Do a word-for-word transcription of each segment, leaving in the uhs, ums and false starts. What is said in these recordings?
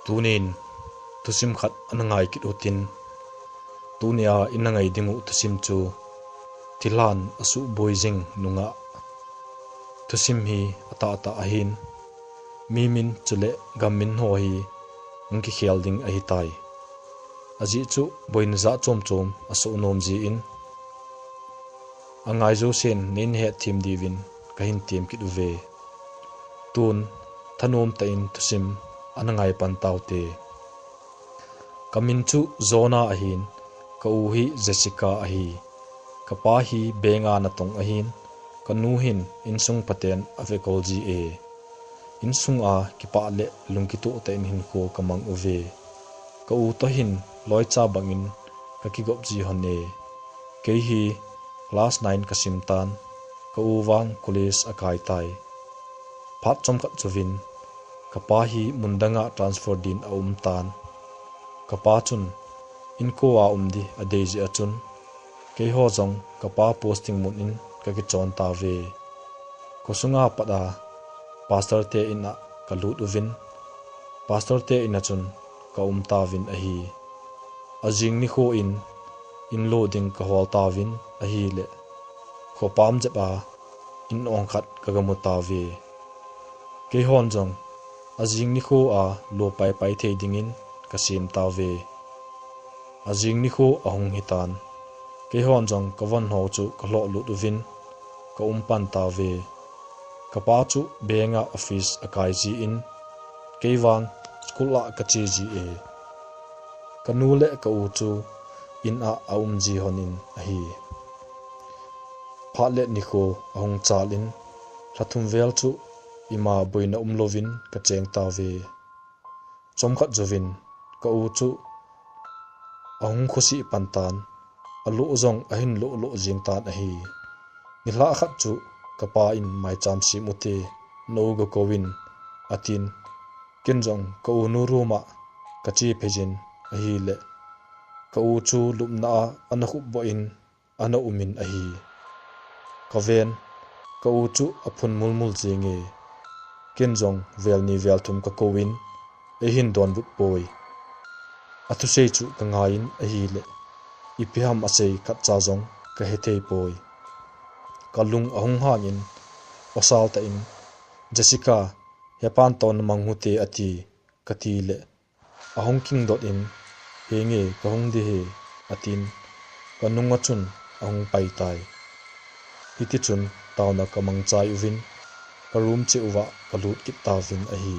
Tunin thusim khat ana ngai kit utin, tunia ina ngai ding u thusim chu thilhan asuhboi jing nungah. Thusim hi atahtah ahin, mi min chule gam min ho hi hung kikhel ding ahitai. Ajeh chu boina jat chomchom asoh nom jeh in, angai jousen neina hetthem diuvin kahin tem kit uve. Tun thanom tah in thusim ana ngai pan taute. Kamin chu Jonah ahin, ka u hi Jessica ahi. Kapa hi bank a natong ahin, kanu hin insung phaten avekol ji e. Insunga kipah le lungkitoh tah in hinkho kamang uve. Ka u toh hin loicha bangin kakigop ji hon e. Kei hi class nine kasim tan, ka u vang college akai tai. Phat chomkhat jouvin kapa hi mun danga transfer din aum tan. Kapa chun inkoa um di adei jeh a chun, keiho jong kapa posting mun in kakichon tauve. Khosunga pat a pastor te in a kalut uvin, pastor te in a chun kaum tauvin ahi. Ajing nikho in in lo ding kahol tauvin ahile, khopam jep a in ong khat kagamu tauve. Keihon jong ajing nikho a lo paipai thei dingin kasem tauve. Ajing nikho ahung hitan, keihon jong kavon ho chu kalhoh lut uvin kaum pan tauve. Kapa chu bank a office akai jin, kei vang school a kache ji e. Kanu le ka u chu in a aum ji hon in ahi. Phat le nikho ahung chal in, lha thum vel chu ima boina umlouvin kacheng tauve. Chomkhat jouvin ka u chu ahung khosih pan tan, aloh jong ahin loh loh jeng tan ahi. Nilhah khat chu kapa in maicham sem ute, na u gakouvin, atin, ken jong ka unu room a kache phei jin ahile, ka u chu lupna a ana khupboh in ana umin ahi. Kaven, ka u chu aphun mulmul jenge. Ken jong vel ni vel thum kakouvin, eihin donbut poi. Athusei chu kangaiyin ahile, ipi ham asei khatcha jong kahethei poi. Kalung ahung hangin, osal tah in, Jessica, hepan toh namang hute ati, katile, ahung kingdot in, henge kahung ding ahi, atin, kanunga chun ahung pai tai. Hitichun taona kamang chai uvin, ka room cheh uva kalut kit tauvin ahi.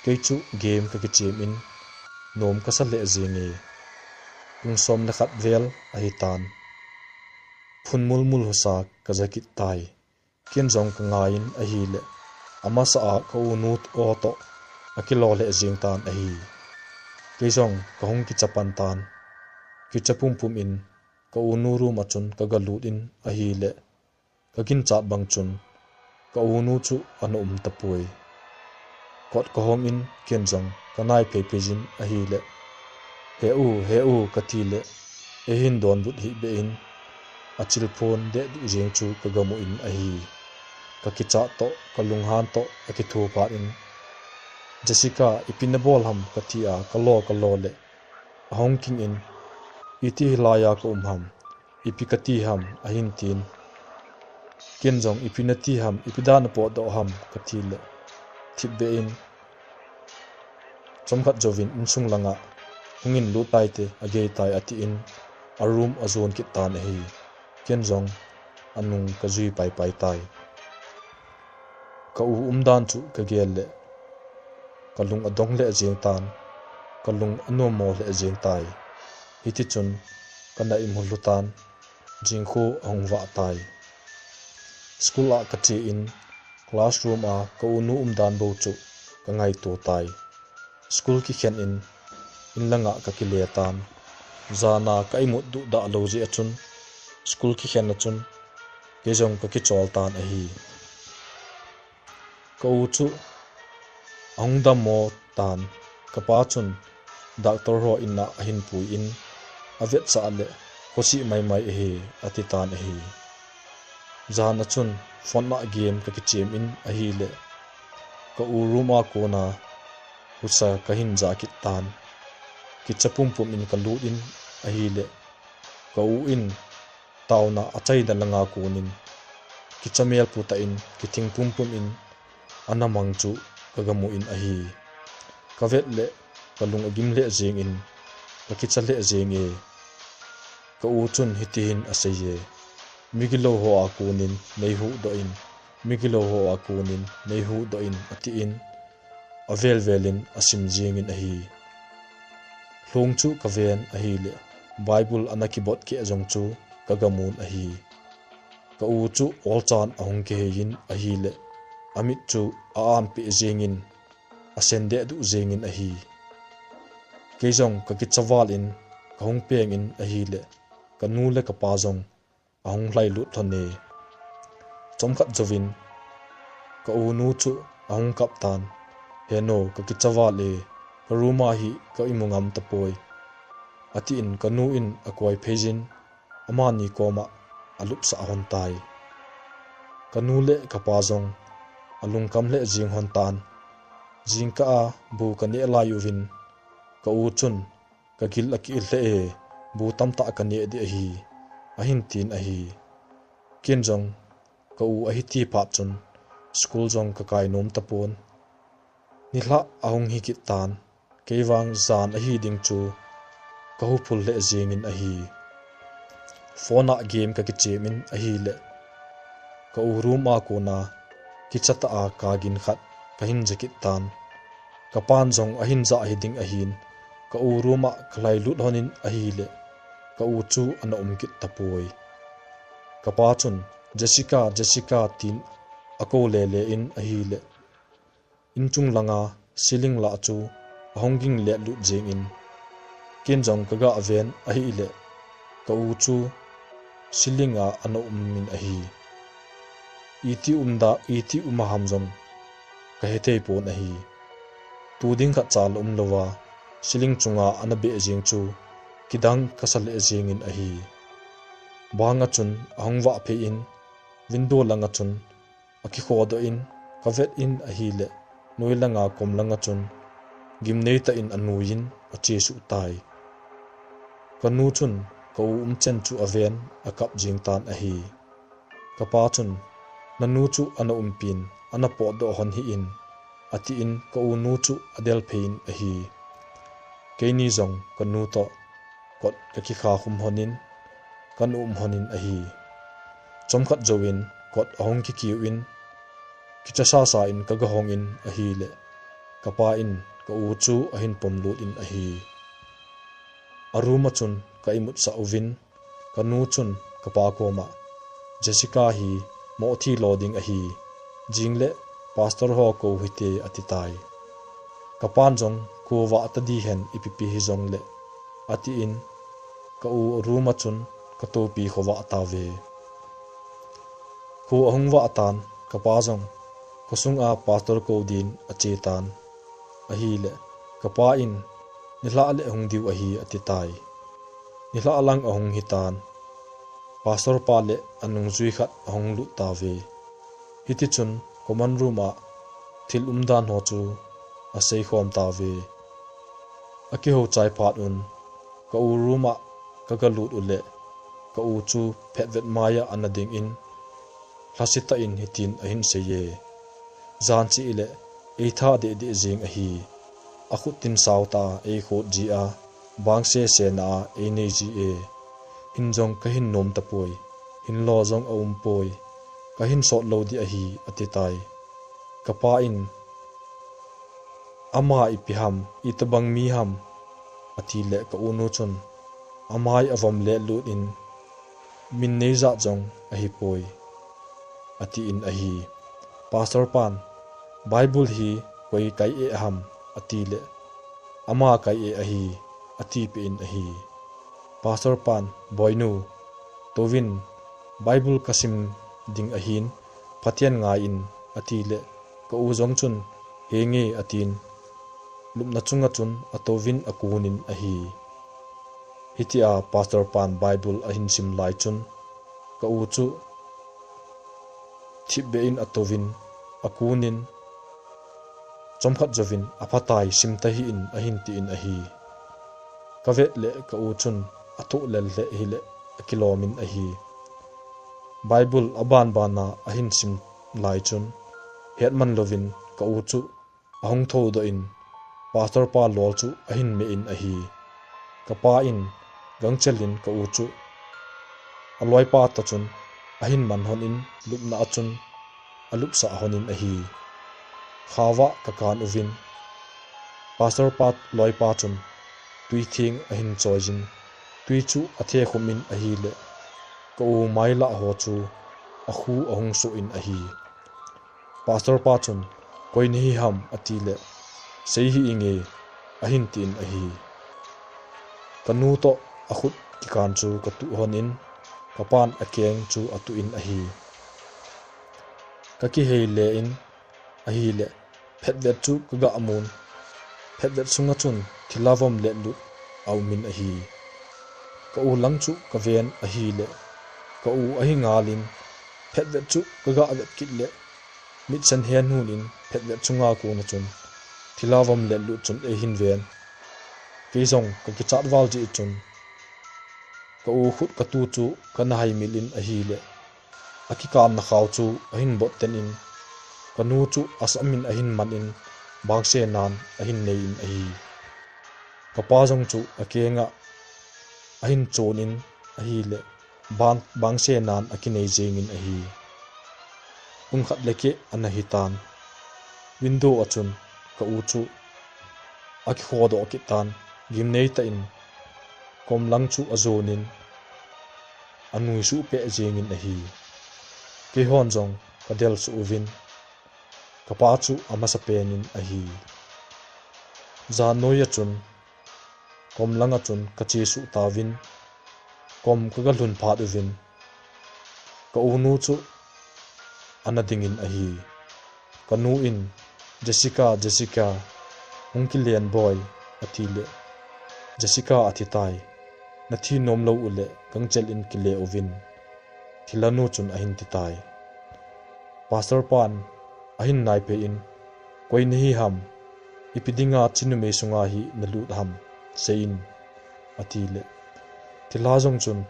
Kei chu game kakichem in, nom kasa lheh jenge. Pung som le khat vel ahitan, phun mulmul husa kaja kit tai. Ken jong kangaiyin ahile, amasa a ka unu o toh akilo lheh jeng tan ahi. Kei jong kahung kicha pan tan. Kicha pumpum in ka unu room a chun kagalut in ahile, kaginchat bang chun ka unu chu ana um tapoi. Kot kahong in ken jong kanai phei phei jin ahile, he u, he u, katile, eihin donbut hih beh in, achilphon dehduh jeng chu kagamu in ahi. Kakichat toh, kalunghan toh akitho phat in, Jessica, ipi nabol ham, katia kalo kalo le, ahung king in, iti hilai a kaum ham, ipi kati ham, ahin tin. Ken jong ipi nati ham, ipi dia napotdoh ham, katile, thipbeh in, chomkhat jouvin insung langa hungin lut taite, agei tai, atin, a room ajon kit tan ahi. Ken jong anung kajui paipai tai. Ka u umdan chu kagel le, kalung adong lheh jeng tan, kalung anommo lheh jeng tai. Hitichun kana imut lhu tan, jingkho ahung vah tai. School a kache in, classroom a ka unu umdan bou chu kangaito tai. School kikhen in, in langa kakile tan. Jana ka imut duhdah lou jeh a chun, school kikhen a chun, kei jong kakichol tan ahi. Ka u chu ahung dammo tan, kapa chun doctor ho in a ahin pui in, avetsah le khosih maimai ahi, ati tan ahi. Jan a chun phone a game kakichem in ahile, ka u room a kona husa kahin ja kit tan. Kicha pumpum in kalut in ahile, ka u in taona achaina langa konin kicha mel putah in kithing pumpum in ana mang chu kagamu in ahi. Kavet le kalung agim lheh jengin, kakicha lheh jenge. Ka u chun hitihin aseiye, "Migilou ho a konin neihuhdoh in, migilou ho a konin neihuhdoh in," atin, avel velin asim jengin ahi. Lhung chu kaven ahile, Bible ana kibot keh jong chu kagamun ahi. Ka u chu olchan ahung kiheiyin ahile, amit chu a-an peh jengin, asen dehduh jengin ahi. Kei jong kakicha valin kahung pengin ahile, kanu le kapa jong ahung lhailut lhone. Chomkhat jouvin ka u nu chu ahung kap tan, "Henu, kakicha vale, ka room a hi ka imu ngam tapoi," atin kanu in akoi pheiyin, amani koma alupsah lhon tai. Kanu le kapa jong alungkam lheh jeng lhon tan. Jingkah a bu kaneh lai uvin, ka u chun, "Kagil akil lheh e, bu tamtah kaneh ding ahi," ahin tin ahi. Ken jong ka u ahiti phat chun school jong kakai nom tapon. Nilhah ahung hi kit tan, kei vang jan ahi ding chu kahuphul lheh jengin ahi. Phone a game kakichem in ahile, ka u room a kona kichatah a kagin khat kahin ja kit tan. Kapan jong ahin ja hiding ahin, ka u room a kalhailut lhonin ahile, ka u chu ana um kit tapoi. Kapa chun, "Jessica, Jessica," tin akou lele in ahile, inchung langa ceiling lah chu ahung ging letlut jengin, ken jong kaga ven ahile, ka u chu ceiling a ana umin ahi. Iti um da, iti um ham jong kahethei pon ahi. Tu ding khatcha la umlouva, ceiling chunga ana beh jeng chu kidang kasa lheh jengin ahi. Banga chun ahung vah phei in, window langa chun akikhodoh in, kavet in ahile, noi langa kom langa chun gimnei tah in anuiyin achesuh tai. Kanu chun ka u umchen chu aven akap jeng tan ahi. Kapa chun, "Nanu chu ana umpin, ana potdoh lhon hih in," atin ka u nu chu adel phei in ahi. Keini jong kanu toh kot kakikha khum lhonin, kana um lhonin ahi. Chomkhat jouvin kot ahung kikiu in, kicha sasa in kaga hong in ahile, kapa in ka u chu ahin pomlut in ahi. A room a chun ka imutsah uvin, kanu chun kapa koma, "Jessica hi mohthi lo ding ahi, jingle pastor ho kou hite," ati tai. Kapan jong, "Kou vah tadi hen ipi pi hijongle," atin, ka u room a chun ka topi khovah tauve. Kou ahung vah tan, kapa jong khosunga pastor kou din ache tan. Ahile, kapa in, "Nilhah le hung diu ahi," ati tai. Nilhah lang ahung hitan. Pastor pa le anungjui khat ahung lut tauve. Hitichun common room a thil umdan ho chu asei khom tauve. Akihou chai phat un, ka u room a kaga lut ule, ka u chu phetvet maiya ana dingin, lhasetah in hitin ahin seiye, "Jan cheh le eitha deh deh jeng ahi. Akhut in sautah a eikhot jia, bang sese na a einei jie. Hin jong kahin nom tapoi, hin lo jong aumpoi, kahin sot lou ding ahi," ati tai. Kapa in, "Ama ipi ham, itobang mi ham?" ati le ka u nu chun, "Amai avom le lut in, min neijat jong ahipoi," atin ahi. Pastor pan, "Bible hi koi kai e ham?" ati le, "Ama kai e ahi," ati peh in ahi. Pastor pan, "Boinu, touvin, Bible kasim ding ahin, Pathen ngai in," ati le, ka u jong chun, "Henge," atin, lupna chunga chun atouvin akunin ahi. Hitia pastor pan Bible ahin sim lai chun, ka u chu thipbeh in atouvin akunin, Chomkhat jouvin aphatai sim tahih in ahin tin ahi. Kavet le ka u chun athoh lel le hileh akilom in ahi. Bible aban bana ahin sim lai chun hetman louvin ka u chu ahung thoudoh in, Pastor pa lol chu ahin meh in ahi. Ka pa in gangchel in ka u chu aloipa toh chun ahin man hon in lupna a chun alupsah hon in ahi. Khaova ka kan uvin, Pastor pa loipa chun tui theng ahin choi jin, tui chu athe khum in ahileh ka u mai lah ho chu akhu ahung suh in ahi. Pastor pa chun, "Koi nahi ham?" ati le, "Sei hih inge," ahin tin ahi. Ka nu toh akhut kikan chu ka tuh hon in, ka pan akeng chu atuh in ahi. Ka kihei le in ahileh, phetvet chu ka ga mun. Phetvet sunga chun thilha vom le lut aum in ahi. Ka u lang chu ka ven ahileh, ka u ahi ngal in, phetvet chu ka ga vet kit le, mitsen hen hun in phetvet chunga kona chun thilha vom le lut chun eihin ven. Kei jong ka kichat val jeh chun ka u khut ka tu chu kana hai mil in ahileh, akikan na khao chu ahin bot ten in, ka nu chu asam in ahin man in, bangse nan ahin nei in ahi. Ka pa jong chu akenga ahin chon in ahileh, bang, bangse nan akinei jeng in ahi. Pung khat le keh ana hi tan. Window a chun ka u chu akikhodoh kit tan, gimnei tah in kom lang chu ajon in anui suh peh jeng in ahi. Keihon jong ka del suh uvin, ka pa chu amasa pen in ahi. Jan noi a chun kom lang a chun ka che suh tauvin, kom ka ga lhun phat uvin, ka u nu chu ana ding in ahi. Ka nu in, "Jessica, Jessica, hung kilen boi," ati le, "Jessica athi tai. Na thi nom lou u le gangchel in kile uvin," thilha nu chun ahin ti tai. Pastor pan ahin nai pei in, "Koi nahi ham? Ipi dinga chi numei sunga hi na lut ham? Sei in," ati le, thilha jong chun,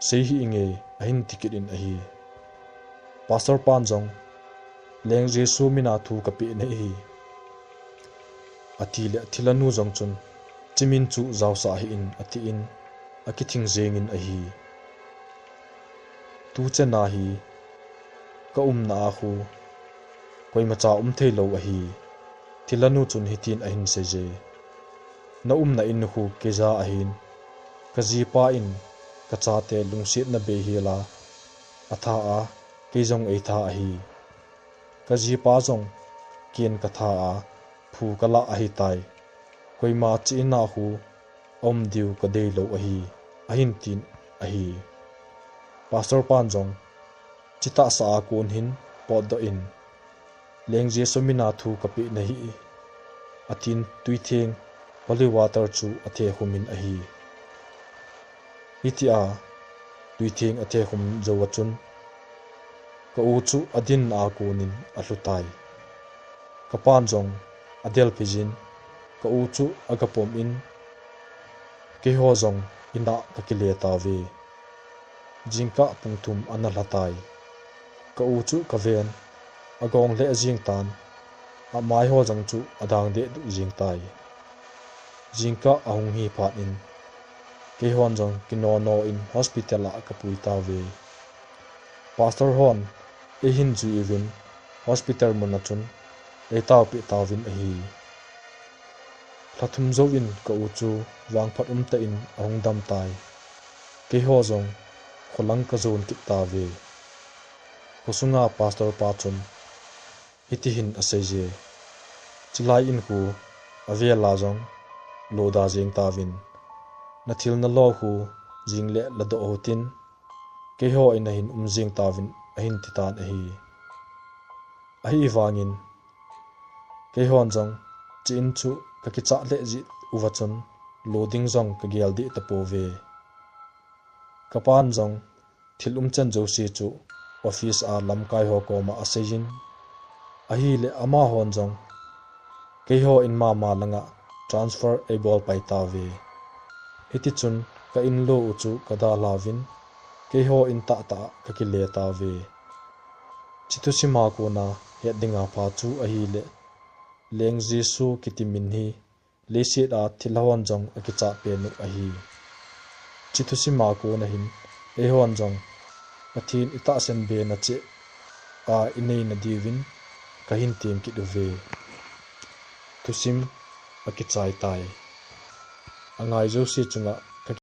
"Sei hih inge," ahin ti kit in ahi. Pastor pan jong, "Leng Jesu mina thu ka peh nahi," ati le, thilha nu jong chun, "Chi min chu jaosah hih in," ati in, akithing jeng in ahi. Tu chen a hi ka umna a khu koimacha um thei lou ahi. Thilha nu chun hitin ahin sei je, "Na umna in khu keija ahin, ka jipa in ka chate lungsetna bei hel a atha a, kei jong eitha ahi. Ka jipa jong ken ka tha a, phu ka lah ahi tai. Koima chi in a khu aum diu ka dei lou ahi," ahin tin ahi. Pastor pan jong, "Chi tahsa a kon hin potdoh in, Leng Jesu mina thu ka peh nahi," atin tui theng, holy water chu athe khum in ahi. Hitia tui theng athe khum jou a chun ka u chu adin a kon in alhu tai. Ka pan jong adel phi jin, ka u chu aga pom in, keiho jong in a ka kile tauve. Jingkah pung thum ana lha tai. Ka u chu ka ven, agong lheh jeng tan, amai ho jong chu adang deh duh jeng tai. Jingkah ahung hi phat in, keihon jong kinono in hospital a ka pui tauve. Pastor hon eihin jui uvin, hospital mun a chun eitaopeh tauvin ahi. Lha thum jouvin ka u chu vangphat umtah in ahung dam tai. Keiho jong kholang ka jon kit tauve. Khosunga pastor pa chun hiti hin asei je, "Chilai in khu avel a jong lo da jeng tauvin, na thil na lo khu jing le ladoh u hitin, keiho in a hin um jeng tauvin," ahin ti tan ahi. Ahivangin keihon jong chi in chu ka kichah lheh jeh uva chun lo ding jong ka gel deh tapouve. Ka pan jong thil umchan jouse chu office a lamkai ho koma asei in, ahile amahon jong Keiho in mama langa transfer eibol pai tauve. Hitichun ka in lo u chu ka dalhauvin, keiho in tahtah a ka kile tauve. Hiche thusima kona het dinga pha chu ahile, Leng Jesu kiti min hi leiset a thilha hon jong akichat pen u ahi. Hiche thusima kona hin eihon jong Pathen itahsan bena cheh a inei nadiuvin kahin tem kit uve. Thusim akichai tai. Angai jouse chunga